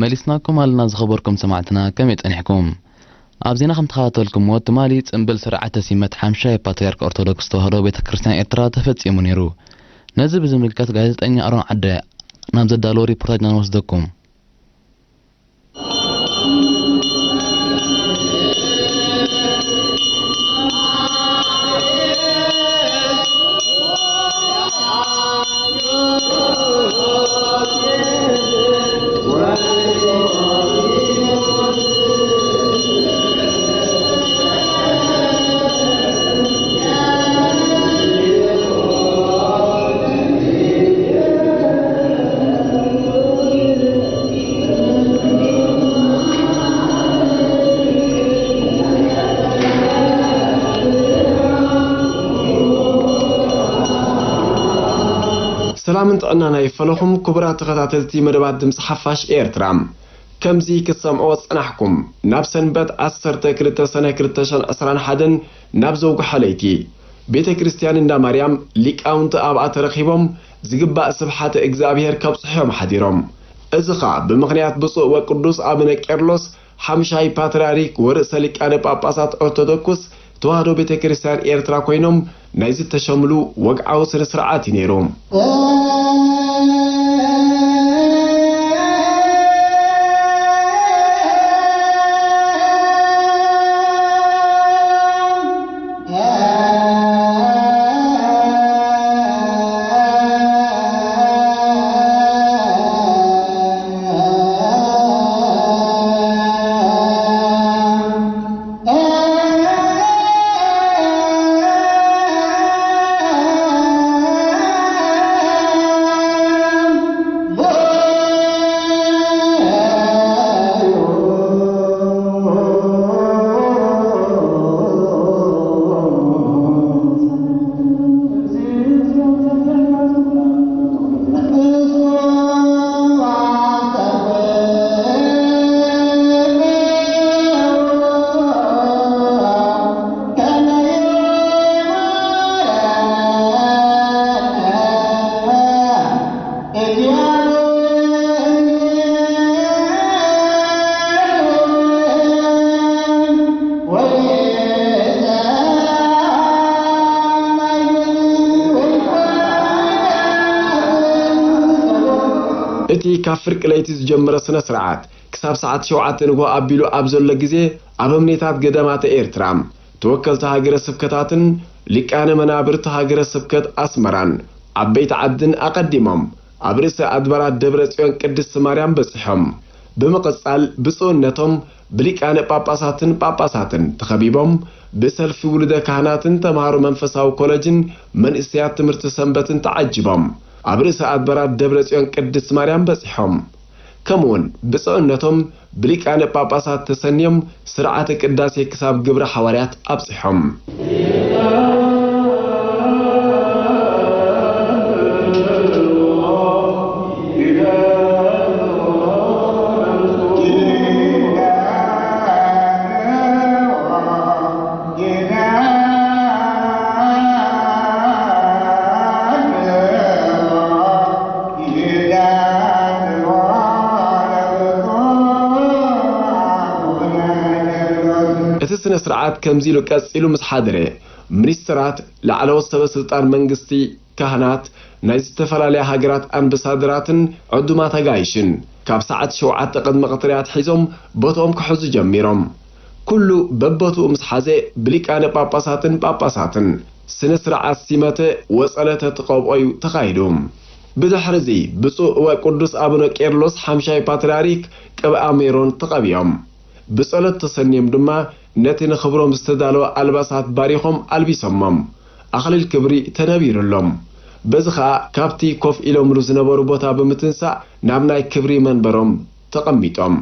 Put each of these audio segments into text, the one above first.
መሊስናኩም ኣለና ዝኸበርኩም ሰማዕትና፣ ከመይ ጸኒሕኩም? ኣብ ዜና ከም ተኸታተልኩምዎ፣ ትማሊ ጽምብል ስርዓተ ሲመት ሓምሻይ ፓትርያርክ ኦርቶዶክስ ተዋህዶ ቤተ ክርስቲያን ኤርትራ ተፈጺሙ ነይሩ። ነዚ ብዝምልከት ጋዜጠኛ ኣሮን ዓደ ናብ ዘዳለዎ ሪፖርታጅ ኢና ንወስደኩም። ሰላምን ጥዕናን ኣይፈለኹም ክቡራት ተኸታተልቲ መደባት ድምፂ ሓፋሽ ኤርትራ። ከምዚ ክትሰምዕዎ ዝጸናሕኩም፣ ናብ ሰንበት ዓሰርተ ክልተ ሰነ ክልተ ሽሕን ዕስራን ሓደን ናብ ዘውግሖ ለይቲ፣ ቤተ ክርስቲያን እንዳ ማርያም ሊቃውንቲ ኣብኣ ተረኺቦም ዝግባእ ስብሓተ እግዚኣብሔር ከብጽሑ እዮም ሓዲሮም። እዚ ኸኣ ብምኽንያት ብፁዕ ወቅዱስ ኣቡነ ቄርሎስ ሓምሻይ ፓትርያርክ ወርእሰ ሊቃነ ጳጳሳት ኦርቶዶክስ ተዋህዶ ቤተ ክርስቲያን ኤርትራ ኮይኖም ናይ ዝተሸምሉ ወግዓዊ ስነ ስርዓት እዩ ነይሩ። እቲ ካብ ፍርቂ ለይቲ ዝጀመረ ስነ ስርዓት ክሳብ ሰዓት ሸውዓተ ንግሆ ኣቢሉ ኣብ ዘሎ ግዜ፣ ኣብ እምኔታት ገዳማተ ኤርትራ፣ ተወከልቲ ሃገረ ስብከታትን ሊቃነ መናብርት ሃገረ ስብከት ኣስመራን ዓበይቲ ዓድን ኣቐዲሞም ኣብ ርእሰ ኣድባራት ደብረ ጽዮን ቅድስቲ ማርያም በጺሖም። ብምቕጻል ብፁዕነቶም ብሊቃነ ጳጳሳትን ጳጳሳትን ተኸቢቦም ብሰልፊ ውሉደ ካህናትን ተምሃሮ መንፈሳዊ ኮለጅን መንእሰያት ትምህርቲ ሰንበትን ተዓጂቦም ኣብ ርእሰ ኣድባራት ደብረ ጽዮን ቅድስቲ ማርያም በጺሖም። ከምኡውን ብፁዕነቶም ብሊቃነ ጳጳሳት ተሰንዮም ስርዓተ ቅዳሴ ክሳብ ግብረ ሓዋርያት ኣብጺሖም። እቲ ስነ ስርዓት ከምዚ ኢሉ ቀጺሉ ምስ ሓደረ፣ ሚኒስትራት፣ ላዕለዎት ሰበ ስልጣን መንግስቲ፣ ካህናት፣ ናይ ዝተፈላለያ ሃገራት ኣምባሳደራትን ዕዱማት ኣጋይሽን ካብ ሰዓት ሸውዓተ ቅድሚ ቀትሪ ኣትሒዞም ቦትኦም ክሕዙ ጀሚሮም። ኩሉ በቦትኡ ምስ ሓዘ ብሊቃነ ጳጳሳትን ጳጳሳትን ስነ ስርዓት ሲመተ ወጸለተ ተቐብኦ እዩ ተኻይዱ። ብድሕርዚ ብፁዕ ወቅዱስ ኣቡነ ቄርሎስ ሓምሻይ ፓትርያርክ ቅብኣ ሜሮን ተቐቢኦም። ብጸሎት ተሰንዮም ድማ ነቲ ንኽብሮም ዝተዳለወ ኣልባሳት ባሪኾም ኣልቢሶሞም። ኣኽሊል ክብሪ ተነቢሩሎም። በዚ ኸኣ ካብቲ ኮፍ ኢሎምሉ ዝነበሩ ቦታ ብምትንሳእ ናብ ናይ ክብሪ መንበሮም ተቐሚጦም።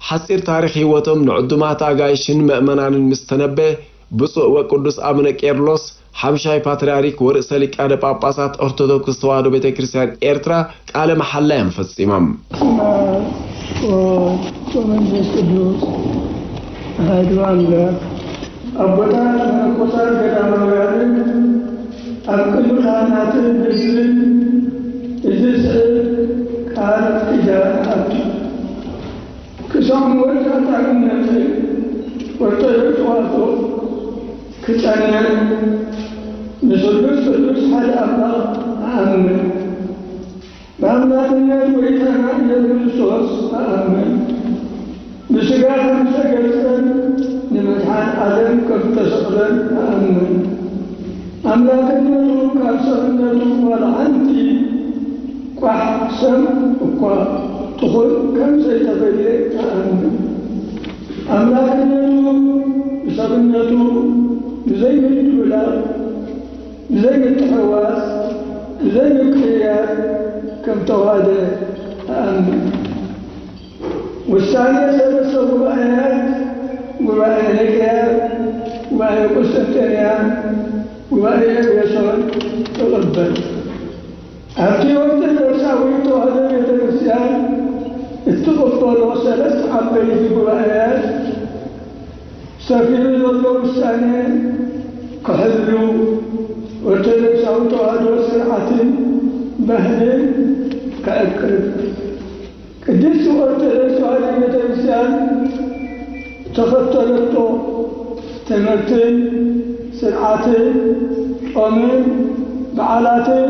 ሓጺር ታሪኽ ህይወቶም ንዕዱማት ኣጋይሽን ምእመናንን ምስ ተነበየ፣ ብፁዕ ወቅዱስ ኣቡነ ቄርሎስ ሓምሻይ ፓትርያርክ ወርእሰ ሊቃነ ጳጳሳት ኦርቶዶክስ ተዋህዶ ቤተ ክርስቲያን ኤርትራ ቃለ መሓላ እዮም ፈጺሞም። በስመ አብ ወወልድ ወመንፈስ ቅዱስ አሐዱ አምላክ። ኣቦታት መነኮሳት ገዳማውያንን ኣብ ቅድሚ ካህናትን ህዝብን እዚ ስዕል ቃል ኪዳን ኣቱ። እቶም ወልቃታዊነትን ኦርቶዶክስ ተዋህዶ ክጸንዕን ንስሉስ ቅዱስ ሓደ ኣምላኽ እኣምን። ብኣምላኽነት ጎይታና ኢየሱስ ክርስቶስ እኣምን። ብስጋ ከም ዝተገልጸን ንመድሓን ዓለም ከም ዝተሰቕለን እኣምን። ኣምላኽነቱ ካብ ሰብነቱ ዋላ ሓንቲ ቋሕ ሰም እኳ ትኹን ከም ዘይተፈልየ እኣምን። ኣምላኽነቱ ብሰብነቱ ብዘይምድብላቕ፣ ብዘይምትሕውዋስ፣ ብዘይምቅይያር ከም ተዋህደ እኣምን። ውሳኔ ሰለስተ ጉባኤያት፣ ጉባኤ ኒቅያ፣ ጉባኤ ቁስጥንጥንያ፣ ጉባኤ ኤፌሶን እቕበል። ኣብቲ ኦርቶዶክሳዊት ተዋህዶ ቤተ ክርስቲያን እትቕበሎ ሰለስተ ዓበይቲ ጉባኤያት ሰፊሩ ዘሎ ውሳኔ ክሕሉ፣ ኦርቶዶክሳዊ ተዋህዶ ስርዓትን ባህልን ከዕቅብ። ቅድስት ኦርቶዶክስ ተዋህዶ ቤተ ክርስቲያን ተኸተለቶ ትምህርትን ስርዓትን ጾምን በዓላትን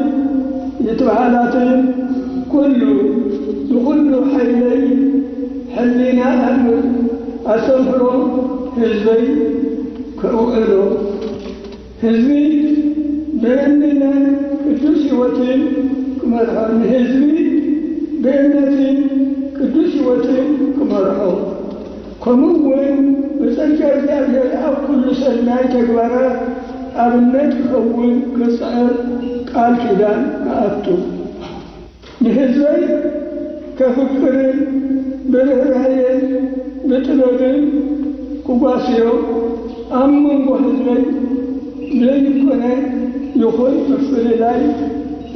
ይትበሃላትን ኩሉ ብኹሉ ሓይለይ ሕሊና ኣምር ኣስተምህሮ ህዝበይ ከውዕሎ። ህዝቢ ብእምነትን ቅዱስ ህይወትን ክመርሖ፣ ንህዝቢ ብእምነትን ቅዱስ ህይወትን ክመርሖ፣ ከምኡ እውን ብጸጋ እግዚኣብሔር ኣብ ኩሉ ሰናይ ተግባራት ኣብነት ክኸውን ክጽዕር ቃል ኪዳን እኣቱ። ንህዝበይ ከፍቅርን ብርህራሄን ብጥበብን ክጓስዮ፣ ኣብ መንጎ ህዝበይ ዘይኮነ ይኹን ምፍልላይ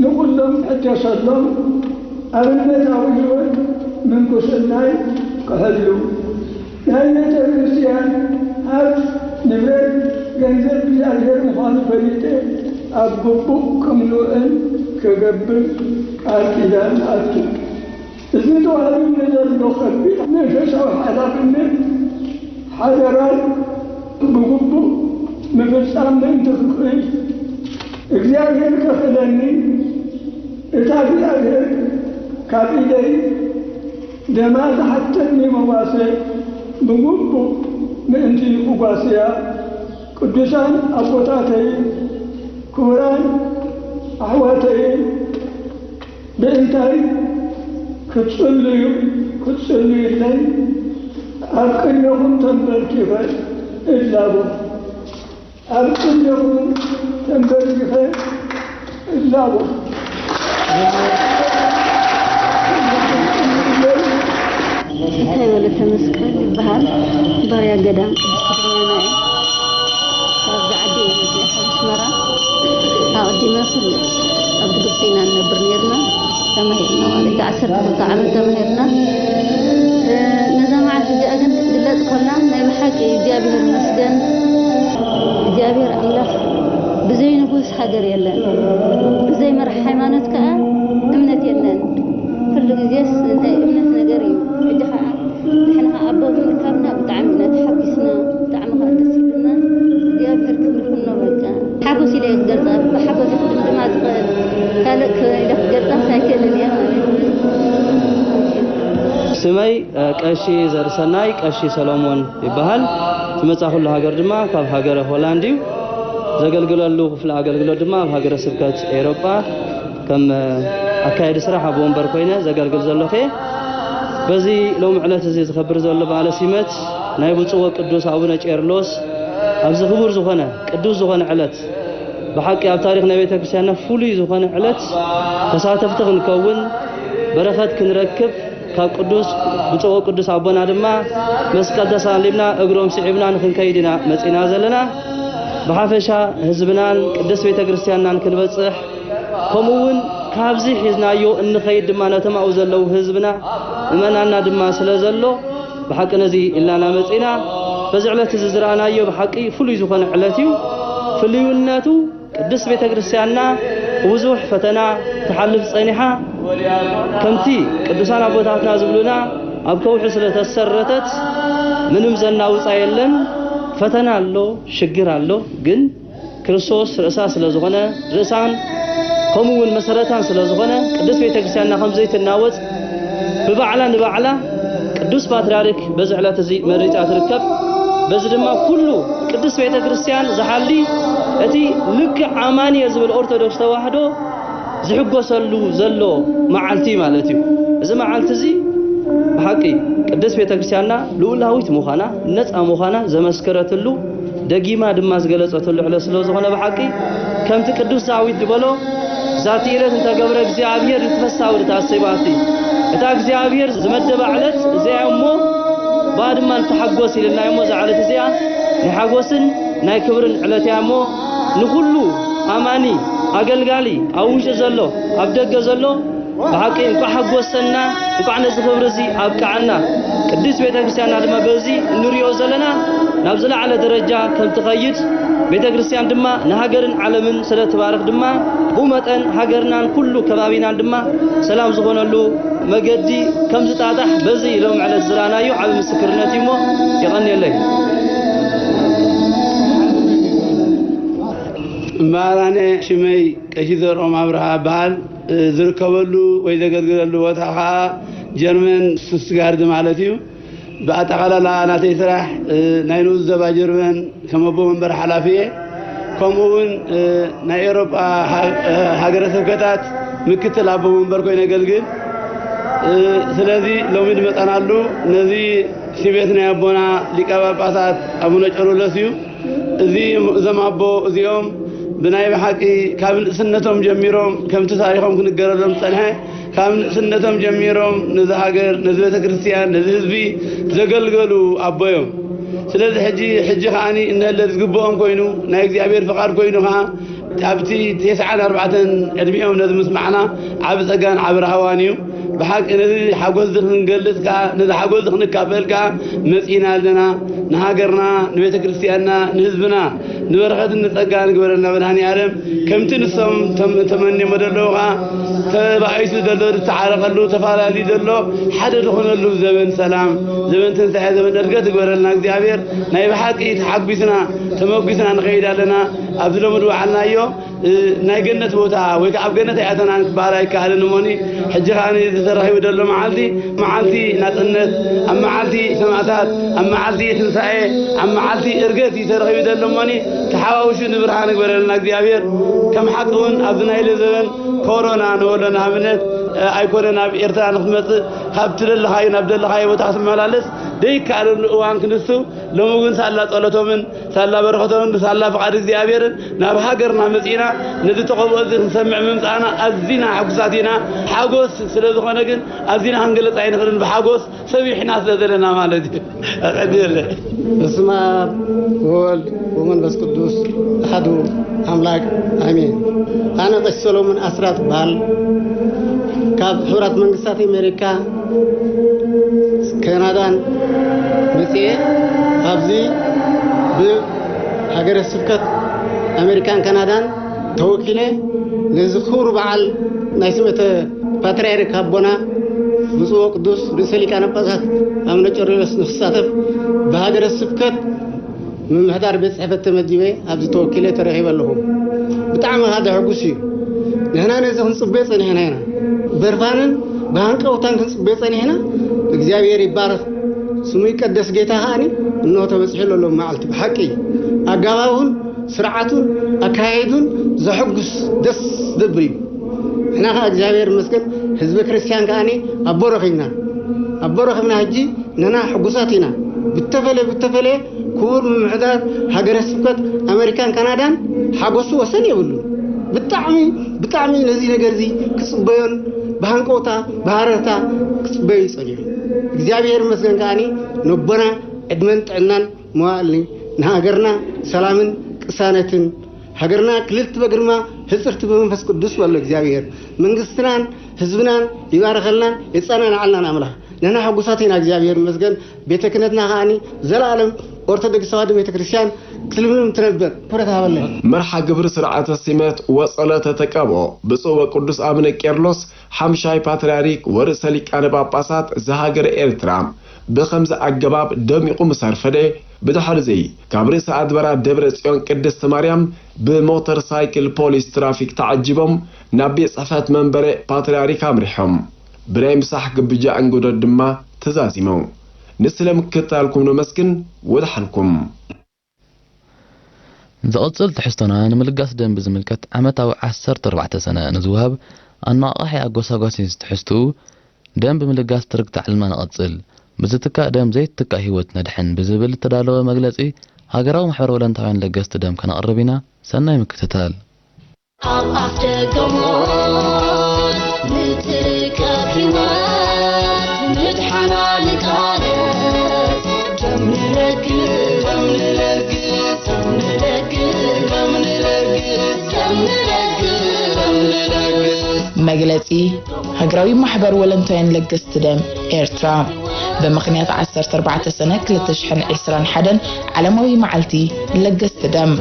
ንኹሎም ክሕደሰሎም ኣብነታዊ ህይወት ምንኩስናይ ክሕሉ፣ ናይ ቤተ ክርስቲያን ሃብት ንብረት ገንዘብ እግዚኣብሔር ምዃኑ ፈሊጠ ኣብ ግቡእ ከምልውዕል ክገብር ቃል ኪዳን እኣቱ። እዚ ተዋሂቡኒ ዘሎ ከቢድ መንፈሳዊ ሓላፍነት ሓደራን ብግቡእ ምፍጻም ምእንቲ ክኽእል እግዚኣብሔር ከኽእለኒ፣ እታ እግዚኣብሔር ካብ ኢደይ ደማ ዝሓተኒ መዋስእ ብግቡእ ምእንቲ ክጓስያ፣ ቅዱሳን ኣቦታተይን ክቡራን ኣሕዋተይን ብእንታይ ክትጽልዩ ክትጽልዩለይ ኣብ ቅድሜኹም ተንበርኪኸ እላቦ። ኣብ ቅድሜኹም ተንበርኪኸ እላቦ። እንታይ ወለተ መስቀል ይበሃል። ባርያ ገዳም ቅድስት ድንግል እየ። ካብዚ ዓዲ እየ መፂአ፣ ካብ ኣስመራ። ኣቐዲመ ኩሉ ኣብ ግብፂ ኢና ንነብር ነይርና። ተማሂርና ማለት እዩ። ዓሰርተ ክልተ ዓመት ተማሂርና። እ፣ ነዛ መዓልቲ እዚኣ ግን ክትግለጽ ከላ ናይ ብሓቂ እግዚኣብሔር ይመስገን። እግዚኣብሔር ኣምላኽ ብዘይ ንጉስ ሃገር የለን፣ ብዘይ መራሕ ሃይማኖት ከኣ እምነት የለን። ኩሉ ግዜስ ናይ እምነት ነገር እዩ። ሕጂ ኸኣ ንሕና ኸኣ ኣቦ ብምርካብና ብጣዕሚ ኢና ተሓጒስና፣ ብጣዕሚ ኸኣ ደስ ኢሉና። እግዚኣብሔር ክብሪ ይኹኖ። በቃ ሓጎስ ኢለ እየ ክገልጻ፣ ብሓጎስ እየ ክድምድማ ዝኽእል። ካልእ ክ-፣ ኢለ ክገልጻስ ኣይክእልን እየ ማለት እዩ። ስመይ፣ እ፣ ቀሺ ዘርሰናይ ቀሺ ሰሎሞን ይበሃል። ዝመጻኹሉ ሃገር ድማ ካብ ሃገረ ሆላንድ እዩ። ዘገልግለሉ ክፍሊ ኣገልግሎት ድማ ኣብ ሃገረ ስብከት ኤውሮጳ ከም፣ እ፣ ኣካያዲ ስራሕ ኣቦ ወንበር ኮይነ ዘገልግል ዘለኹ እየ። በዚ ሎሚ ዕለት እዚ ዝኸብር ዘሎ በዓለ ሲመት ናይ ብፁዕ ወቅዱስ ኣቡነ ቄርሎስ ኣብዚ ክቡር ዝኾነ ቅዱስ ዝኾነ ዕለት ብሓቂ ኣብ ታሪኽ ናይ ቤተ ክርስቲያንና ፍሉይ ዝኾነ ዕለት ተሳተፍቲ ክንከውን በረኸት ክንረክብ ካብ ቅዱስ ብፁዕ ወቅዱስ ኣቦና ድማ መስቀል ተሳሊምና እግሮም ስዒብና ንክንከይድ ኢና መጺና ዘለና። ብሓፈሻ ህዝብናን ቅድስት ቤተ ክርስቲያንናን ክንበጽሕ ከምኡ እውን ካብዚ ሒዝናዮ እንኸይድ ድማ ነቶም ኣብኡ ዘለዉ ህዝብና ምእመናንና ድማ ስለ ዘሎ ብሓቂ ነዚ ኢልናና መጺና። በዚ ዕለት እዚ ዝረኣናዮ ብሓቂ ፍሉይ ዝኾነ ዕለት እዩ። ፍልዩነቱ ቅድስት ቤተ ክርስቲያንና ብብዙሕ ፈተና ትሓልፍ ጸኒሓ፣ ከምቲ ቅዱሳን ኣቦታትና ዝብሉና ኣብ ከውሒ ስለ ተሰረተት ምንም ዘናውጻ የለን። ፈተና ኣሎ፣ ሽግር ኣሎ። ግን ክርስቶስ ርእሳ ስለ ዝኾነ፣ ርእሳን ከምኡ እውን መሰረታን ስለ ዝኾነ፣ ቅድስት ቤተ ክርስቲያንና ከም ዘይትናወጽ ብባዕላ ንባዕላ ቅዱስ ፓትርያርክ በዚ ዕለት እዚ መሪጻ ትርከብ። በዚ ድማ ኩሉ ቅድስት ቤተ ክርስቲያን ዝሓሊ፣ እቲ ልክዕ ኣማኒ እየ ዝብል ኦርቶዶክስ ተዋህዶ ዝሕጎሰሉ ዘሎ መዓልቲ ማለት እዩ። እዚ መዓልቲ እዚ ብሓቂ ቅድስት ቤተ ክርስቲያንና ልኡላዊት ምዃና፣ ነጻ ምዃና ዘመስከረትሉ፣ ደጊማ ድማ ዝገለጸትሉ ዕለት ስለ ዝኾነ፣ ብሓቂ ከምቲ ቅዱስ ዳዊት ዝበሎ፣ "ዛቲ ዕለት እንተ ገብረ እግዚኣብሔር ንትፈሳ ወደ ታሰባቲ"፣ እታ እግዚኣብሔር ዝመደባ ዕለት እዚኣ እሞ ብኣ ድማ ንተሓጎስ ኢልናዮ እሞ፣ እዛ ዕለት እዚኣ ናይ ሓጎስን ናይ ክብርን ዕለት እያ እሞ፣ ንኹሉ ኣማኒ፣ ኣገልጋሊ፣ ኣብ ውሽጢ ዘሎ፣ ኣብ ደገ ዘሎ፣ ብሓቂ እንኳዕ ሓጎሰና፣ እንኳዕ ነዚ ክብሪ እዚ ኣብቅዓና። ቅድስት ቤተ ክርስቲያንና ድማ በዚ እንሪኦ ዘለና ናብ ዝለዓለ ደረጃ ከም ትኸይድ፣ ቤተ ክርስቲያን ድማ ንሃገርን ዓለምን ስለ ትባርኽ ድማ፣ ብኡ መጠን ሃገርናን ኩሉ ከባቢናን ድማ ሰላም ዝኾነሉ መገዲ ከም ዝጣጣሕ በዚ ሎም ዕለት ዝረኣናዮ ዓቢ ምስክርነት እዩ እሞ፣ የቐንየለይ። እምበኣር ኣነ ሽመይ ቀሺ ዘርኦም ኣብርሃ እበሃል። ዝርከበሉ ወይ ዘገልግለሉ ቦታ ኸዓ ጀርመን ስቱትጋርድ ማለት እዩ። ብኣጠቓላላ ናተይ ስራሕ ናይ ንኡስ ዞባ ጀርመን ከም ኣቦ መንበር ሓላፊ እየ። ከምኡ እውን ናይ ኤውሮጳ ሃ-፣ ሃገረ ስብከታት ምክትል ኣቦ መንበር ኮይነ ኣገልግል። ስለዚ ሎሚ ዝመጻናሉ ነዚ ሲቤት ናይ ኣቦና ሊቀ ጳጳሳት ኣቡነ ቄርሎስ እዩ። እዚ፣ እዞም ኣቦ እዚኦም ብናይ ብሓቂ ካብ ንእስነቶም ጀሚሮም፣ ከምቲ ታሪኾም ክንገረሎም ዝጸንሐ፣ ካብ ንእስነቶም ጀሚሮም ነዚ ሃገር፣ ነዚ ቤተ ክርስቲያን፣ ነዚ ህዝቢ ዘገልገሉ ኣቦ እዮም። ስለዚ ሕጂ፣ ሕጂ ከዓኒ እንሀለ ዝግብኦም ኮይኑ፣ ናይ እግዚኣብሔር ፍቓድ ኮይኑ ከኣ፣ ኣብቲ ተስዓን ኣርባዕተን ዕድሚኦም ነዚ ምስማዕና ዓቢ ጸጋን ዓቢ ራህዋን እዩ። ብሓቂ ነዚ ሓጎስ እዚ ክንገልጽ ከኣ፣ ነዚ ሓጎስ እዚ ክንካፈል ከኣ መጺእና ኣለና። ንሃገርና፣ ንቤተ ክርስቲያንና፣ ንህዝብና ንበረኸትን ንጸጋን ንግበረልና መድኃኔ ዓለም። ከምቲ ንሶም ተም-፣ ተመንዮሞ ዘለዉ ከኣ፣ ተባኢሱ ዘሎ ዝተዓረቐሉ፣ ተፈላለዩ ዘሎ ሓደ ዝኾነሉ ዘበን ሰላም፣ ዘበን ትንሳኤ፣ ዘበን ዕርገት ይግበረልና እግዚኣብሔር። ናይ ብሓቂ ተሓጒስና፣ ተመጒስና ንኸይድ ኣለና። ኣብዚ ሎሚ ዝወዓልናዮ እ፣ ናይ ገነት ቦታ ወይ ከዓ ኣብ ገነት ኣይኣተናን ክበሃል ኣይከኣልን እሞኒ፣ ሕጂ ከኣ እዚ ተረኺቡ ዘሎ መዓልቲ፣ መዓልቲ ናጽነት፣ ኣብ መዓልቲ ሰማእታት፣ ኣብ መዓልቲ ትንሳኤ፣ ኣብ መዓልቲ እርገት እዩ ተረኺቡ ዘሎ እሞኒ፣ ተሓዋውሱ ንብርሃን ይግበረልና እግዚኣብሔር። ከም ሓቂ እውን ኣብዚ ናይ ሎሚ ዘበን ኮሮና ንበሎ ንኣብነት፣ እ፣ ኣይኮነን ኣብ ኤርትራ ንክትመጽእ፣ ካብ ትደለኻዮ ናብ ደለኻዮ ቦታ ክትመላለስ ደይከኣለሉ እዋን ክንሱ፣ ሎሚ እውን ሳላ ጸሎቶምን ሳላ በረኸቶምን ብሳላ ፍቓድ እግዚኣብሔርን ናብ ሃገርና መጺእና ነዚ ተቐብኦ እዚ ክንሰምዕ ምምጻእና ኣዚና ሕጉሳት ኢና። ሓጎስ ስለ ዝኾነ ግን ኣዚና ክንገልጽ ኣይንኽእልን፣ ብሓጎስ ሰቢሕና ስለ ዘለና ማለት እዩ። ኣቐድየለ። በስመ ኣብ ወወልድ ወመንፈስ ቅዱስ ኣሐዱ ኣምላክ ኣሜን። ኣነ ቀሺ ሰሎሞን ኣስራት እበሃል። ካብ ሕቡራት መንግስታት ኣሜሪካ ካናዳን መጺኤ ኣብዚ ብሃገረ ስብከት ኣሜሪካን ካናዳን ተወኪለ ነዚ ክቡር በዓል ናይ ስመተ ፓትርያርክ ኣቦና ብፁዕ ወቅዱስ ርእሰ ሊቃነ ጳጳሳት ኣቡነ ቄርሎስ ንክሳተፍ ብሃገረ ስብከት ምምሕዳር ቤት ጽሕፈት ተመዲበ ኣብዚ ተወኪለ ተረኺበ ኣለኹ። ብጣዕሚ ከኣ ዘሐጉስ እዩ። ንሕና ነዚ ክንጽበዮ ጸኒሕና ኢና። በርፋንን ብሃንቀውታን ክንጽበዮ ጸኒሕና። እግዚኣብሔር ይባረኽ፣ ስሙ ይቀደስ። ጌታ ከኣኒ እንሆ ተበጺሑ ኣሎ ሎም መዓልቲ። ብሓቂ ኣጋባቡን ስርዓቱን ኣካያይዱን ዘሐጉስ ደስ ዘብል እዩ። ንሕና ከኣ እግዚኣብሔር ይመስገን ህዝበ ክርስቲያን ከኣኒ ኣቦ ረኺብና። ኣቦ ረኺብና ሕጂ ንሕና ሕጉሳት ኢና። ብተፈለ-፣ ብተፈለየ ክቡር ምምሕዳር ሃገረ ስብከት ኣመሪካን ካናዳን ሓጎሱ ወሰን የብሉን። ብጣዕሚ፣ ብጣዕሚ ነዚ ነገር እዚ ክጽበዮን ብሃንቀውታ፣ ብሃረርታ ክጽበዮ እዩ ጸኒሑ። እግዚኣብሔር ይመስገን ከኣኒ ነቦና ዕድመን ጥዕናን መዋእልኒ ንሃገርና ሰላምን ቅሳነትን፣ ሃገርና ክልልቲ በግርማ ህጽርቲ ብመንፈስ ቅዱስ በሎ እግዚኣብሔር። መንግስትናን ህዝብናን ይባርኸልናን የጸናንዓልናን ኣምላኽ። ንሕና ሕጉሳት ኢና፣ እግዚኣብሔር ይመስገን። ቤተ ክህነትና ከኣኒ ዘላለም ኦርቶዶክስ ተዋህዶ ቤተክርስትያን ክትልምልም ትነብር። ክብረት ሃበለይ። መርሓ ግብሪ ስርዓተ ሲመት ወጸሎተ ተቀብኦ ብፁዕ ወቅዱስ ኣቡነ ቄርሎስ ሓምሻይ ፓትርያርክ ወርእሰ ሊቃነ ጳጳሳት ዘሃገረ ኤርትራ ብኸምዚ ኣገባብ ደሚቑ ምስ ኣርፈደ፣ ብድሕርዚ ካብ ርእሰ ኣድባራት ደብረ ጽዮን ቅድስት ማርያም ብሞተር ሳይክል ፖሊስ ትራፊክ ተዓጂቦም ናብ ቤት ጽሕፈት መንበረ ፓትርያርክ ኣምሪሖም። ብናይ ምሳሕ ግብጃ እንግዶት ድማ ተዛዚሞም። ንስለ ምክትታልኩም ነመስግን። ወድሓንኩም። ዝቕጽል ትሕዝቶና ንምልጋስ ደም ብዝምልከት ዓመታዊ ዓሰርተ ኣርባዕተ ሰነ ንዝወሃብ ኣነቓቓሒ ኣጎሳጓሲ ትሕዝትኡ ደም ብምልጋስ ትርግታ ዕልምና ንቐጽል፣ ብዝትካእ ደም ዘይትካእ ህይወት ነድሕን ብዝብል እተዳለወ መግለጺ ሃገራዊ ማሕበር ወለንታውያን ለገስቲ ደም ከነቕርብ ኢና። ሰናይ ምክትታል። ኣብ ኣፍ ደገ ሞት ንትርከብ ህይወት ምድሓና ንቃለስ። ደም ንለግስ፣ ደም ንለግስ፣ ደም ንለግስ፣ ደም ንለግስ፣ ደም ንለግስ፣ ደም ንለግስ። መግለጺ ሃገራዊ ማሕበር ወለንታውያን ለገስቲ ደም ኤርትራ፣ ብምኽንያት ዓሰርተ ኣርባዕተ ሰነ ክልተ ሽሕን ዕስራን ሓደን ዓለማዊ መዓልቲ ለገስቲ ደም።